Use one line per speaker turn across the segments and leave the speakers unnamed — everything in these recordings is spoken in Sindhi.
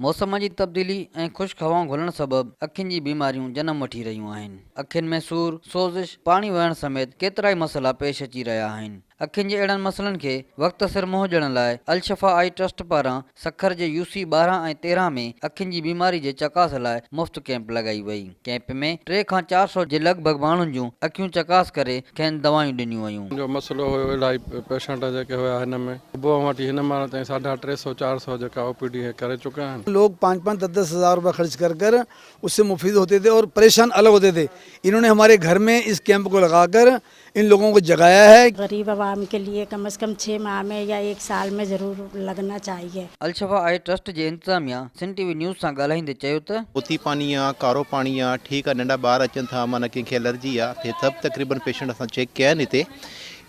موسم جي تبديلي ۽ خشڪ هوائون گهلڻ سبب اکين جي بيماريون جنم وٺي رهيون آهن. اکين ۾ سور، سوزش، پاڻي وهڻ سميت ڪيترائي مسئلا پيش اچي رهيا آهن. اکين جي اهڙن مسئلن کي وقت سر منهن ڏيڻ لاء الشفا آئي ٽرسٽ پاران سکر جي يو سي 12 ۽ 13 ۾ اکين جي بيماري جي چڪاس لاء مفت ڪئمپ لڳائي وئي. ڪئمپ ۾ ٽي کان 400 جي لڳ ڀڳ ماڻهن جون اکيون چڪاس ڪري کين دوائون ڏنيون ويون.
جو مسئلو هيو الاهي پيشنٽ جيڪي هيا هن ۾. صبح کان وٺي هن مهل تائين ساڍا ٽي سئو چار سئو جيڪا او پي ڊي هي ڪري چڪا آهن.
لوگ پانچ پانچ دس دس هزار روپيه خرچ ڪر ڪر اس سي مفيد هوتي ٿي اور پريشان الگ هوتي ٿي انهون ني هماري گهر مين اس ڪيمپ ڪو لگا ڪر ان لوگون ڪو جگايا هي.
غريب عوام ڪي ليي ڪم از ڪم 6 ماه مين يا ايڪ سال مين ضرور لگنا چاهيي.
الشفا آئي ٽرسٽ جي انتظاميا سنڌ ٽي وي نيوز سان ڳالهائيندي چيو ته.
موتي پاني آ ڪارو پاڻي آ ٺيڪ آ ننڍا ٻار اچن ٿا معنيٰ ڪنهن کي الرجي آ ته هي سڀ تقريبن پيشنٽ اسان چيڪ ڪيا آهن هتي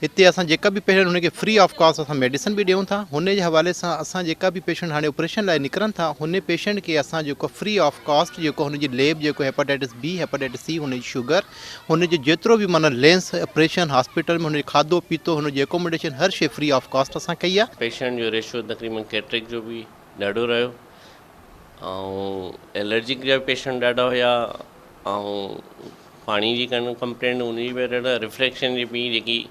هتي اسان جيڪا به پيشنٽ هن کي فري آف ڪاسٽ اسان ميڊيسن به ڏيون ٿا هن جي حوالي سان اسان جيڪا به پيشنٽ هاڻي آپريشن لاء نڪرن ٿا هن پيشنٽ کي اسان جيڪو فري آف ڪاسٽ جيڪو هن جي ليب جيڪو هيپاٽائٽس بي هيپاٽائٽس سي هن جي شگر هن جو جيترو به معنيٰ لينس آپريشن هاسپيٽل ۾ هن جو کاڌو پيتو هن جي اڪوموڊيشن هر شي فري آف ڪاسٽ اسان ڪئي آهي.
پيشنٽ جو ريشو تقريبن ڪيٽرڪ جو به ڏاڍو رهيو ۽ الرجڪ جا به پيشنٽ ڏاڍا هيا ۽ پاڻي جي ڪمپلين ان جي به ڏاڍا ريفريڪشن جي به جيڪي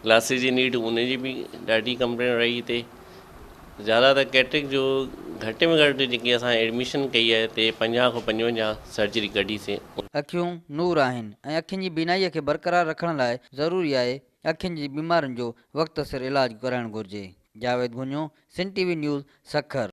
گلاسز جي نيڊ ان جي به ڏاڍي ڪمپلين رهي هتي زياده ته ڪيٽرڪ جو گهٽ ۾ گهٽ جيڪي اسان ايڊميشن ڪئي آهي هتي 50 کان 55 سرجري ڪڍي سي.
اکيون نور آهن ۽ اکين جي بينائيء کي برقرار رکڻ لاء ضروري آهي اکين جي بيمارين جو وقت سر علاج ڪرائڻ گهرجي. Javed Ghonio, Sindh T V news, Sukkur.